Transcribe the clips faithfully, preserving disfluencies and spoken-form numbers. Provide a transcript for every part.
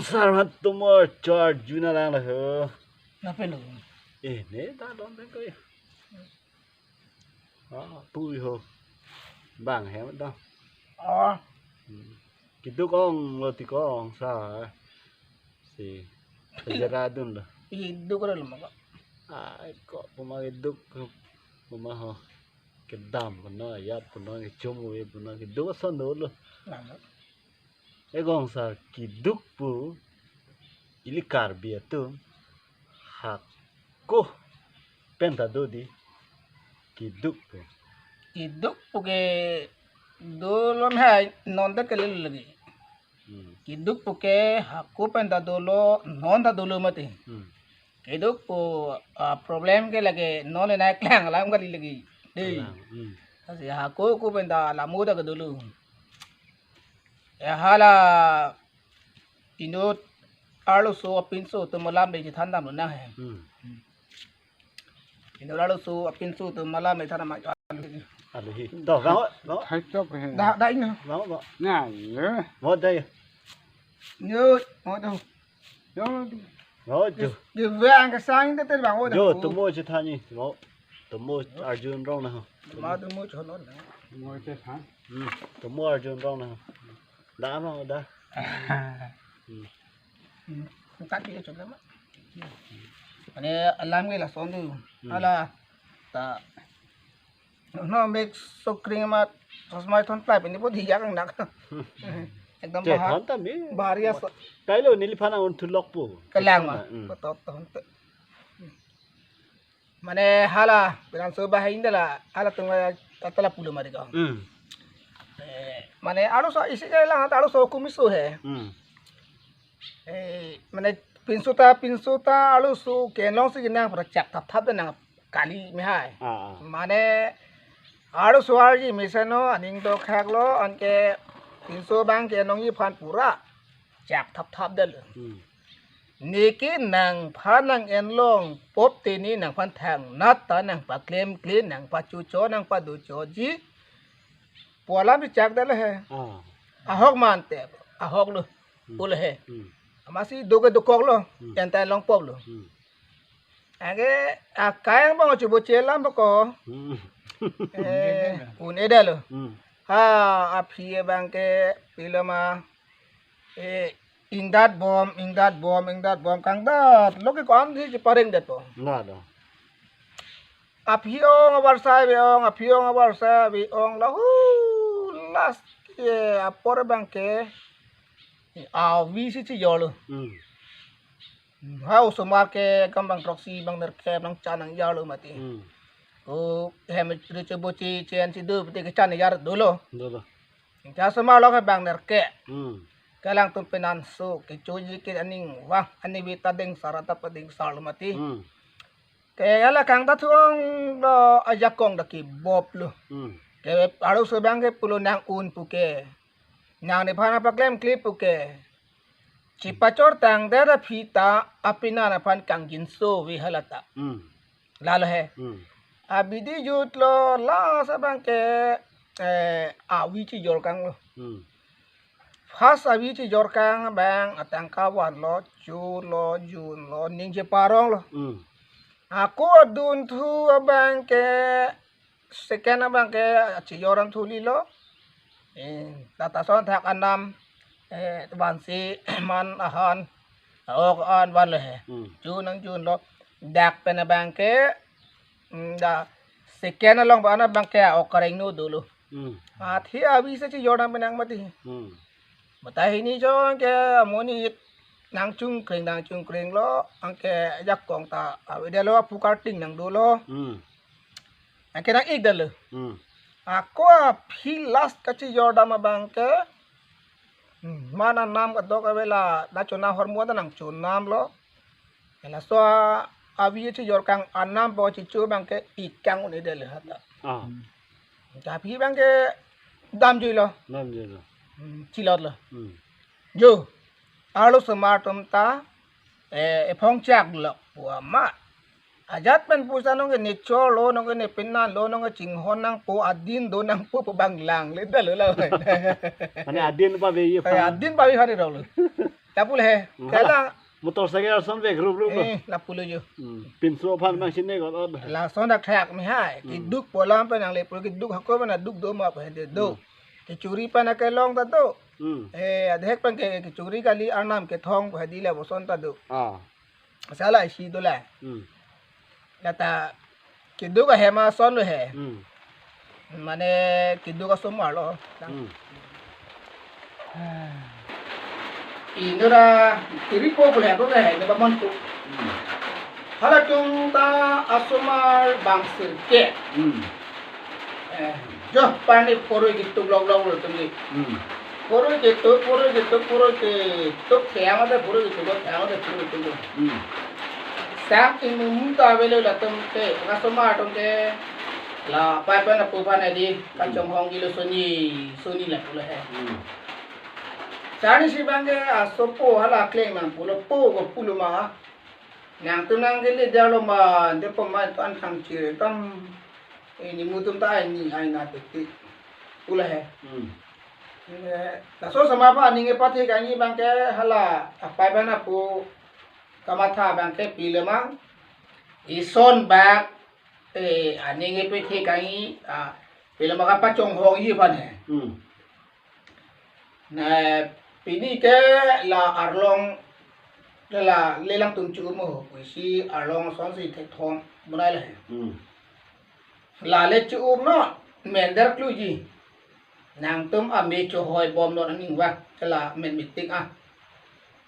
Sar mat tumor char juna lang la ho. Napelo. Eh, ne ta don pen ko. Ah, pui ho. Bang hem ta. Ah. Hmm. Kiduk ong lo ti ko ong sa. Si. Pajara dun lo. Kiduk lo mako. Ai ko puma kiduk puma ho. Kedam puna yat puna kechum wi puna kiduk ason dolo. Lama. Egong sa kiduk pu ili Karbi atum hako pen ta do di kiduk pu. Kiduk pu ke dolo hai non ta kali lagi. Hmm. Kiduk pu ke hako pen ta dolo non ta dolo mati. Hmm. Kiduk pu, ah, problem ke lagi non le nai klang alam kali lagi. Dei. Klang, hmm. Lasi hako ko pen ta lamu ta ke dolo. Ya hala inut arloso apinso atum alam de than dam lo nang he. Hmm. Inut arloso apinso atum alam de than dam. Aluhi. To, bang, bang. Hai chok he. Da, da ino. Bang, bang. Na, ye. Mo da ye. Yo, mo da. Yo. Mo jo. Di vang ke sang te te bang, mo da. Jo, tumo che thani, mo. Tumo arjun rong na ho. Ma tumo chon na. Mo che than. Hmm. Tumo arjun rong na ho. Da ma da. Hmm. Hmm. Kat dia chok ma. Ane alam ke lason tu. Hmm. Hala ta no mek sokring ma chosma thon plai pini po diya kang nak. Ekdom che bahar. Thon ta mi. Bahar ya so. Kailo neliphan un thulok po. Kelang ma. Hmm. Betot thon te. Mane hala, piran so bahai indala, hala tung atala pulo mari ko. Hmm. Eh, mane arloso isi jai lang, arloso kumiso he. Hmm. Eh, mane pinso ta, pinso ta, arloso kenlong si kenang pra chak thap thap nang kali me hai. Ah, ah. Mane arloso arji meseno aning do khak lo, anke pinso bang ke nongji aphan pura chak thap thap dal. Hmm. Neke nangphan nang-en long pop te ne nangphan thangnat ta nangpaklem kle nangpachocho nangpadochoji. Pu alam si chak dal he. Ah. Ahok mante, ahok lo. Hmm. Ul he. Hmm. Amatsi do ke dokok lo. Hmm. Enta long pop lo. Hmm. Anke akai angbong chibo chelam bako. Hmm. Eh, un-e dal lo. Hmm. Ha, aphi abang ke pilo ma. Eh, ingdat bom, ingdat bom, ingdat bom, kangdat. Lo ke ko-an si chepareng det po. Na do. Aphi ong abar sai be ong, aphi ong abar sai be ong, la hu, last ke apor abang ke avi si chejor lo. Hmm. Ha osomar ke kam bang throksi bang nerkep nangchan nangyar lo mati. Hmm. O hem recho bochi chen si do pute kechan yar dolo. Dolo. Ingka osomar lo ke bang nerkep. Hmm. Kelang tum penanso kechoji ke aning vang ani beta deng sar ta padeng sar lo mati. Hmm. Ke hala kangta thu ong lo ajakong da kibop lo. Hmm. Ke arloso abang ke pulo nang un pu ke. Nang nephan paklem kle pu ke. Chipachor tang der aphi ta apinan aphan kangjinso vi hala ta. Hmm. Lalo he. Hmm. Abidi jut lo last abang ke, eh, avi chejor kang lo. Hmm. First avi chejor kang abang atangka van lo, chu lo, jun lo, ningje parong lo. Hmm. Ako adun thu abang ke second abang ke chejor an thuli lo. Eh, tata son thak anam, eh, vansi man ahan, ok an van lo he. Hmm. Chu nang chun lo. Dak pen abang ke, mm, da second along ba-an abang ke ok kareng no dolo. Hmm. Athi avi si chejor nang penang mati. Hmm. Mata hini chong ke amonit nangchungkreng nangchungkreng lo, anke jakong ta avedetlo, apu karting nang dolo. Hmm. Anke nang-ik detlo. Hmm. Ako aphi last kachejor dam abang ke, hmm, mana nam kadok avela, da chonam hormu ta nangchonam lo. Laso avi chejor kang anam po chichu abang ke ik kang un-e detlo hata. Ah. Tapi abang ke damjui lo. Damjui lo. Hmm, chilot lo. Hmm. Jo, arloso mar atum ta, eh, ephong chak lo pu amat. Ajat pen pusa nong ke ne chor lo, nong ke ne penan lo, nong ke chinghon nangpo, adin do nangpo pu bang lang le dal lo. Mane adin pa ve ye. Eh, adin pa ve hari rong lo. Tapu le he. Hmm. Kala. Motorcycle ason vek rup rup lo. Eh, lapu lo jo. Hmm. Pinso aphan mang sine ko. Lason dak thak mi hai. Hmm. Keduk polam pen nangle pur keduk hako mana duk do ma pen do. Hmm. Kechuri pen akelong ta do. Hmm. Eh, adhek pen ke kechuri kali arnam kethong pen di lapuson ta do. Ah. Sala isi do la. Hmm. Lata keduk ahem ason lo he. Hmm. Mane keduk asomar lo. Hmm. Inora kiri po pule ko he ne bamon ko. Hmm. Halatum ta asomar bang sirke. Hmm. Eh, jo pani poroi ketuk lok lok lo tumi. Hmm. Poroi ketuk, poroi ketuk, poroi ketuk, theyang ade poroi ketuk, theyang ade poroi ketuk. Hmm. Sang imu mu ta avelo latum te, asomar atum te, la pai pen apo pen adi, Hmm. kachonghong kilo soni, soni lapu lo he. Hmm. Sani si bang ke asopo hala kleng nang pulo po ko pulo ma. Nangtum nang kili dia lo ma, dia pemain tu an thang ciri tam. Ini mutum ta ini ai na titi. Pulo he. Hmm. Eh, laso asomar aphan aning kepathe kangni bang ke hala apai pen apo kamatha bang ke pilo ma. Ison bak, eh, aning kepathe kangni, ah, pilo ma kapachonghongji aphan he. Hmm. Na pini ke la arlong la lelang tum chu mo pusi arlong ason si thekthom bonai le. Hmm. La le chu mo mender kluji. Nangtum ame chohoi bom non aning wa ke la men meeting ah.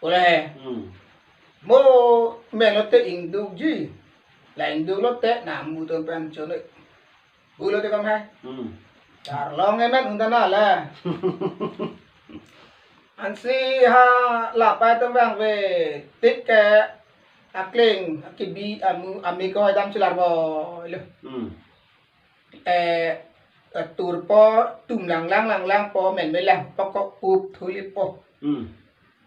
Ole. Hmm. Mo men lote ingdukji. La ingduk lote na mutum pen chole. Bulo te kam hai. Hmm. Arlong emen undana la. Ansi ha la pai tum bang ve tik ke akleng akibi amu ami ko dam chilar bo lo. Hmm. Eh, eh, turpo tum lang lang lang lang po men me lang pokok up thuli po. Hmm.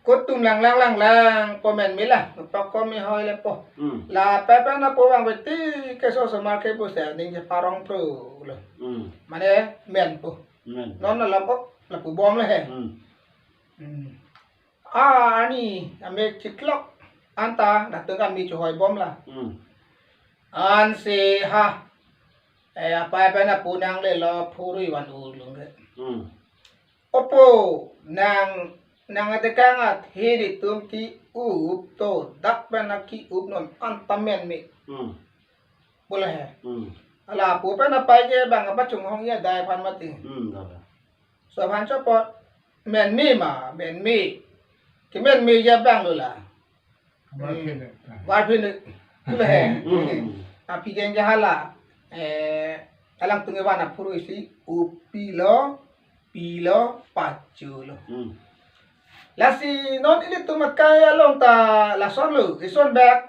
Ko tum lang lang lang lang po men me lang pokok mi hoi le po. Hmm. La pai pen apo bang ve tik ke so asomar ke bo se ning je parong pro lo. Hmm. Mane men po. Men. Non na lapo lapu bom le he. Hmm. Hmm. Ah, ani ame chiklok anta datung kami chohoi bom la. Hmm. Ansi ha. Eh, apai pen apo nanglelo phurui van ulung ke. Hmm. Opo nang nang atekang at hiri tum ki up to dak pen aki up non anta men me. Hmm. Pulo he. Hmm. Ala apo pen apai ke bang apa chonghong ya dai aphan mati. Hmm, da, da. So aphan chopot men me ma, men me. Ke men me ya bang lo la. Var phin. Var phin. Pulo he. Hmm. Api geng ke hala. Eh, alangtum ke van aphurui si upi lo, pilo, pachu lo. Hmm. Lasi non ilitum akai along ta lason lo, ison bak.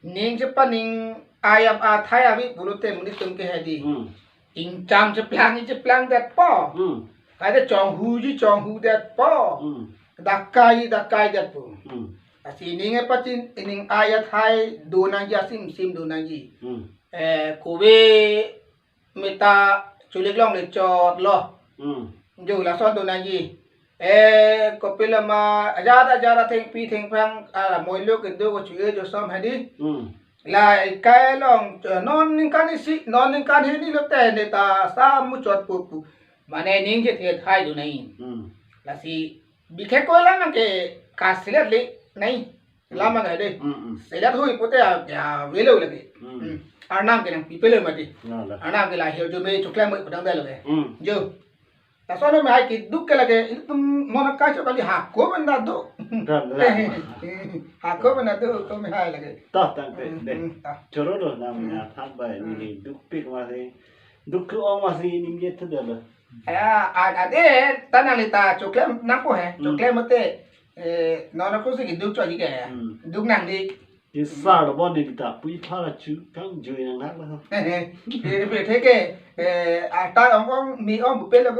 Ning chepaning ayap athai avi pulote monit atum ke hedi. Hmm. Ingcham cheplang cheplang det po. Hmm. Kaita chonghuji chonghu det po. Hmm. Dakai dakai det po. Hmm. Lasi ning epachin ining ayat hai do nangji asim sim do nangji. Hmm. Eh, kove meta chulik long le chot lo. Hmm. Jo lason do nangji. Eh, kopilo ma ajat ajat athengpi thengphang, ah, moilo kedo ko chu-e jo som hedi. Hmm. La ikai along, eh, non ningkan isi, non ningkan hini lote ne ta sa muchot pupu. Mane ning je the thai do nai. Hmm. Lasi bikhe ko la nang ke kasilet le nai. Lama ngai de. Mm, mm. Selat hui pute ya, ya velo lagi. Mm. Mm. Arnam ke nangpi pelo mati. Ya, la. Arnam ke lahir jo me choklam mo padang dalo ke. Mm. Jo. Lason me hai keduk ke lagi, ilitum mona kacho kali hako benda do. Dan la. Hako benda do, to me hai lagi. Tah, tangte, mm, de. Mm, tah. Choro do nam, mm, ya, than bai, mm, ni dukpik masi. Duk ke ong masi ning je thedalo. Ya, ad-, ade, tanang lita choklam nangpo he. Mm. Choklam mate. Eh, non ako si keduk cho ji ke. Hmm. Duk nang di. Isar lo bon ni ta pui phara chu kang jui nang nak la. Eh, eh, eh, theke, eh, ata ong ong mi ong bupe lo.